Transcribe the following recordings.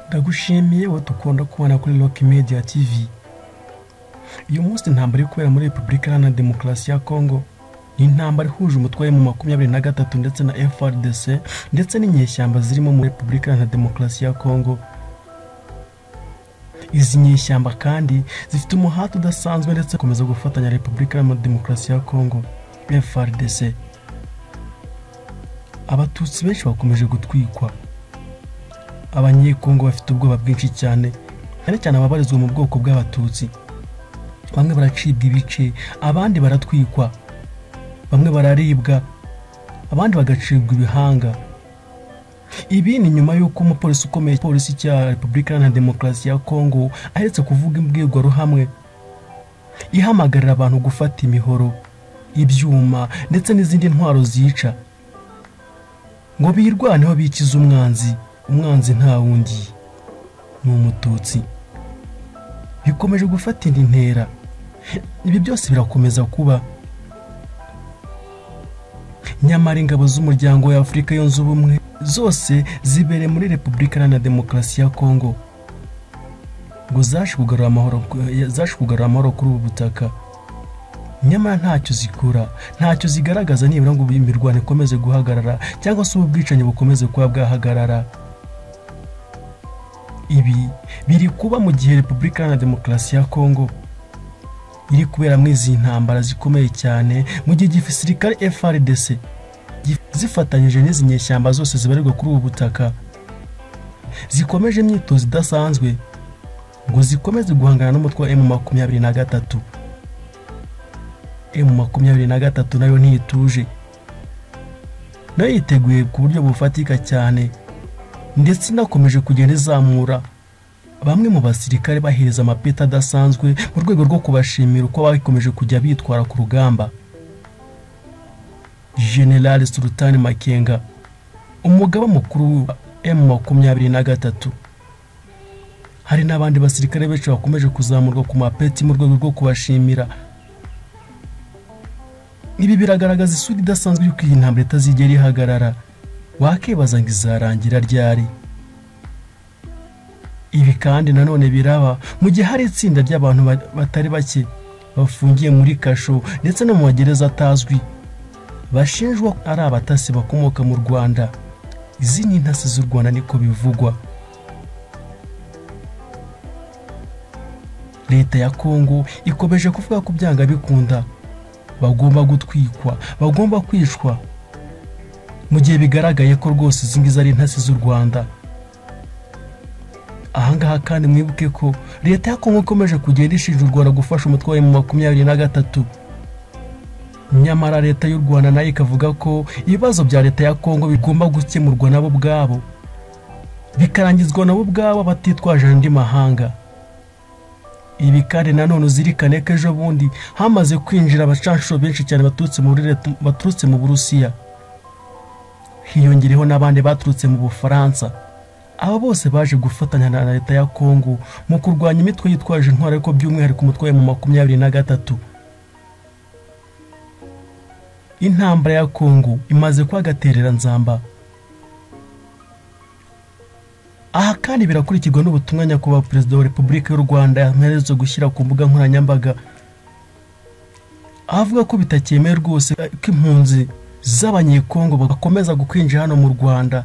Ndagushimiye wowe dukunda kubona kuri Rock Media TV. Uyu munsi intambara iri kubera muri Repubulika Iharanira Demokarasi ya Kongo ni intambara ihuje umutwe mu 23 ndetse na FARDC ndetse n'inyeshyamba zirimo muri Repubulika Iharanira Demokarasi ya Kongo. Izi nyeshyamba kandi zifite umuhate udasanzwe ndetse komeza gufatanya Repubulika Iharanira Demokarasi ya Kongo FARDC. Abatutsi benshi bakomeje gutwikwa. Abanyekongo bafite ubwoba bwinshi cyane, cyane cyane ababarizwa mu bwoko bw'abatutsi. Bamwe baracibwa ibice, abandi baratwikwa, bamwe bararibwa, abandi bagacibwa ibihanga. Ibi ni nyuma y'uko umupolisi ukomeye polisi cya Repubulika Iharanira Demokarasi ya Kongo aherutse kuvuga imbwirwaruhamwe ihamagarira abantu gufata imihoro, ibyuma ndetse n'izindi ntwaro zica ngo birwaneho bikize umwanzi. Umwanzi nta wundi ni umututsi. Bikomeje gufata indi ntera. Ibi byose birakomeza kuba, nyamara ingabo z'umuryango wa Afurika yunze ubumwe zose zibereye muri Repubulika Iharanira Demokarasi ya Kongo ngo zaje kugarura amahoro kuri ubu butaka. Nyamara ntacyo zikora, ntacyo zigaragaza nibura ngo imirwano ikomeze guhagarara cyangwa se ubu bwicanyi bukomeze kuba bwahagarara. Ibi biri kuba mu gihe Repubulika Iharanira Demokarasi ya Kongo iri kuberamo izi ntambara zikomeye cyane, mu gihe igisirikare FARDC zifatanyije n'izi nyeshyamba zose zibarirwa kuri ubu butaka zikomeje imyitozo idasanzwe ngo zikomeze guhangana n'umutwe wa M23. M23 nayo ntituje, nayo yiteguye ku buryo bufatika cyane, ndetse inakomeje kugenda izamura bamwe mu basirikare bahereza amapeti adasanzwe mu rwego rwo kubashimira uko bakomeje kujya bitwara ku rugamba. General Sultan Makenga, umugaba mukuru wa M23, hari n'abandi basirikare benshi bakomeje kuzamurwa ku mapeti mu rwego rwo kubashimira. Ibi biragaragaza isura idasanzwe y'uko iyi ntambara itazigera ihagarara. Wakibaza ngo izarangira ryari? Ibi kandi nanone biraba mu gihe hari itsinda ry'abantu batari bake bafungiye muri kasho ndetse no mu magereza atazwi, bashinjwa ari abatasi bakomoka mu Rwanda. Izi ni intasi z'u Rwanda niko bivugwa. Leta ya Kongo ikomeje kuvuga ko byanga bikunda bagomba gutwikwa, bagomba kwicwa, mu gihe bigaragaye ko rwose izi ngizi ari intasi z'u Rwanda. Ahangaha kandi mwibuke ko leta ya Kongo ikomeje kugenda ishinja u Rwanda gufasha umutwe wa M23. Nyamara leta y'u Rwanda nayo ikavuga ko ibibazo bya leta ya Kongo bigomba gukemurwa nabo ubwabo, bikarangizwa nabo ubwabo batitwaje andi mahanga. Ibi kandi nanone uzirikane ko ejo bundi hamaze kwinjira abacanshuro benshi cyane baturutse mu Burusiya, hiyongereho n'abandi baturutse mu Bufaransa. Aba bose baje gufatanya na leta ya Kongo mu kurwanya imitwe yitwaje intwaro, ariko by'umwihariko umutwe wa M23. Intambara ya Kongo imaze kwagaterera nzamba. Aha kandi birakurikirwa n'ubutumwa nyakubahwa Perezida wa Repubulika y'u Rwanda yaherutse gushyira ku mbuga nkoranyambaga, avuga ko bitakemewe rwose ko impunzi z'abanyekongo bakomeza gukwinjira hano mu Rwanda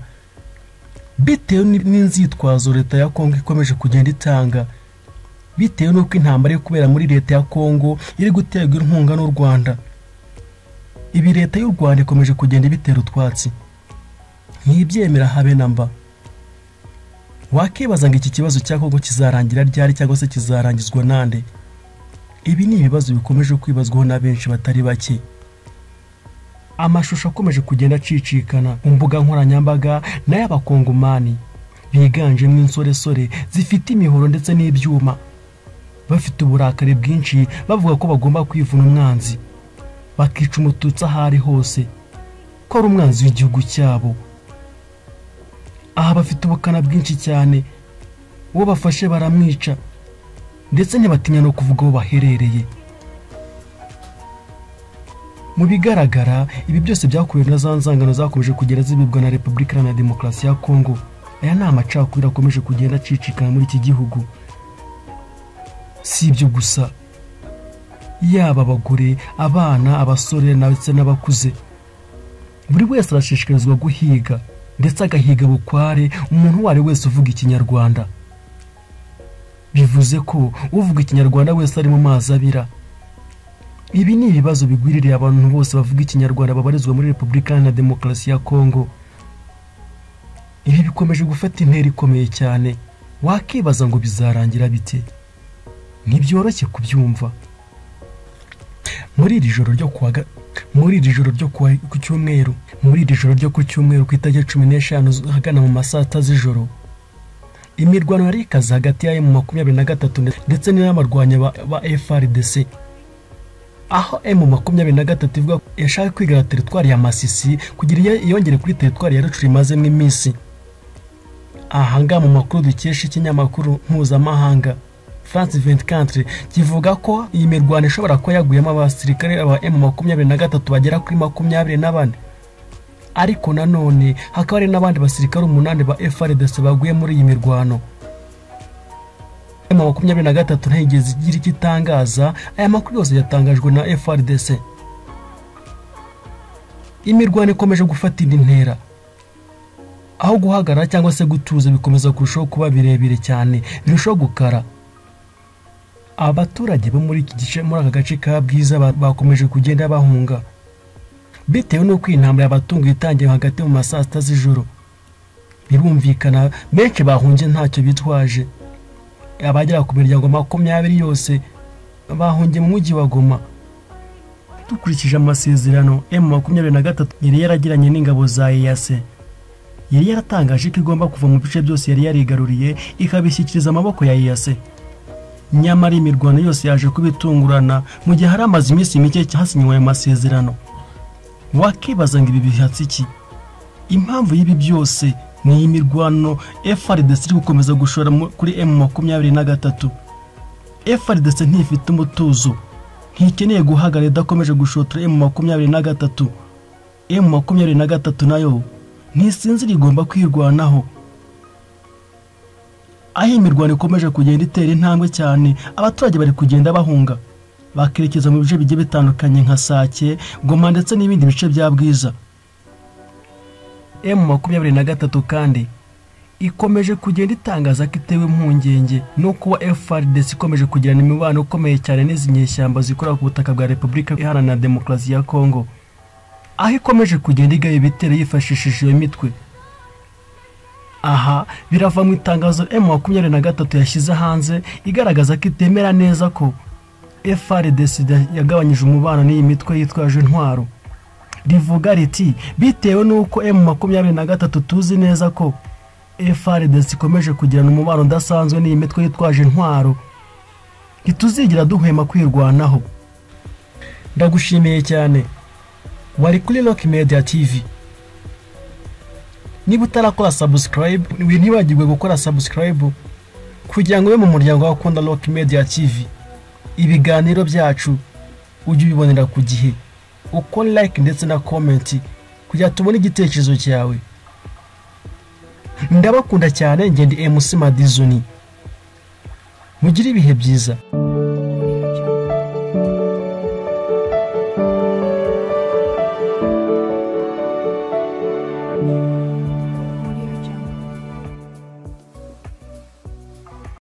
bitewe n'inzitwazo leta ya Kongo ikomeje kugenda itanga, bitewe n'uko intambara iri kubera muri leta ya Kongo iri guterwa inkunga n'u Rwanda. Ibi leta y'u Rwanda ikomeje kugenda ibitera utwatsi, ntibyemera habe na mba. Wakibaza ngo iki kibazo cya Kongo kizarangira ryari cyangwa se kizarangizwa nande? Ibi ni ibibazo bikomeje kwibazwaho na benshi batari bake. Amashusho akomeje kugenda acicikana ku mbuga nkoranyambaga n'ay'abakongomani biganjemo insoresore zifite imihoro ndetse n'ibyuma, bafite uburakari bwinshi, bavuga ko bagomba kwivuna umwanzi, bakica umututsi aho ari hose, ko ari umwanzi w'igihugu cyabo. Aha bafite ubukana bwinshi cyane, uwo bafashe baramwica, ndetse ntibatinya no kuvuga aho baherereye. Mu bigaragara ibi byose byakuwe na za nzangano zakomeje kugera zibibwa na Repubulika Iharanira Demokarasi ya Kongo. Aya ni amacakubiri akomeje kugenda acicikana muri iki gihugu. Si ibyo gusa, yaba abagore, abana, abasore ndetse n'abakuze, buri wese arashishikarizwa guhiga ndetse agahiga bukware umuntu uwo ari wese uvuga Ikinyarwanda. Bivuze ko uvuga Ikinyarwanda wese ari mu mazi abira. Ibi ni ibibazo bigwiririye abantu bose bavuga Ikinyarwanda babarizwa muri Repubulika Iharanira Demokarasi ya Kongo. Ibi bikomeje gufata intera ikomeye cyane. Wakibaza ngo bizarangira bite? Ntibyoroshye kubyumva. Muri iri joro ryo ku cyumweru, muri iri joro ryo ku cyumweru ku itariki 15 ahagana mu ma saa 3 z'ijoro, imirwano yari ikaze hagati ya M23 ndetse n'abarwanya ba FARDC, aho M23 ivuga yashaka kwigarura teritwari ya Masisi kugira iyongere kuri teritwari ya Rucuru imazemo iminsi. Aha ngaha mu makuru dukesha ikinyamakuru mpuzamahanga France 24 kivuga ko iyi mirwano ishobora kuba yaguyemo abasirikare ba M23 bagera kuri 24, ariko nanone hakaba hari n'abandi basirikare 8 ba FARDC baguye muri iyi mirwano. M23 ntiyigeze igira icyo itangaza. Aya makuru yose yatangajwe na FARDC. Imirwano ikomeje gufata indi ntera, aho guhagarara cyangwa se gutuza bikomeza kurushaho kuba birebire cyane, birushaho gukara. Abaturage bo muri iki gice, muri aka gace ka Bwiza, bakomeje kugenda bahunga bitewe n'uko iyi ntambara y'abatungo itangiye hagati mu ma saa 6 z'ijoro. Birumvikana benshi bahunze ntacyo bitwaje. Abagera ku miryango 20 yose bahungiye mu mujyi wa Goma. Dukurikije amasezerano M23 yari yaragiranye n'ingabo za EAC, yari yaratangaje ko igomba kuva mu bice byose yari yarigaruriye ikabishyikiriza amaboko ya EAC. Nyamara imirwano yose yaje kubitungurana mu gihe hari amaze iminsi mike hasinywe ayo masezerano. Wakibaza ngo ibi bihatse iki? Impamvu y'ibi byose ni imirwano FARDC iri gukomeza gushora kuri M23. FARDC ntifite umutuzo, ntikeneye guhagarara idakomeje gushotora M23. M23 nayo ntisinzira, igomba kwirwanaho. Aho imirwano ikomeje kugenda itera intambwe cyane, abaturage bari kugenda bahunga bakerekeza mu bice bigiye bitandukanye nka Sake, Goma ndetse n'ibindi bice bya Bwiza. M23 kandi ikomeje kugenda itangaza ko itewe impungenge no kuba FARDC ikomeje kugirana imibano ikomeye cyane n'izi nyeshyamba zikora ku butaka bwa Repubulika Iharanira Demokarasi ya Kongo, aho ikomeje kugenda igaba ibitero yifashishije iyo mitwe. Aha birava mu itangazo M23 yashyize hanze igaragaza ko itemera neza ko FARDC yagabanyije umubano n'iyi mitwe yitwaje intwaro. Rivuga riti bitewe n'uko M23 tuzi neza ko FARDC ikomeje kugirana umubano udasanzwe n'iyi mitwe yitwaje intwaro, ntituzigira duhwema kwirwanaho. Ndagushimiye cyane, wari kuri Rock Media TV. Niba utarakora subscribe, ntibagirwe gukora subscribe kugira ngo ube mu muryango w'abakunda Rock Media TV. Ibiganiro byacu ujye ubibonera ku gihe, ukore like ndetse na comment kugira tubone igitekerezo cyawe. Ndabakunda cyane, njye ndi MC Madizoni. Mugire ibihe byiza.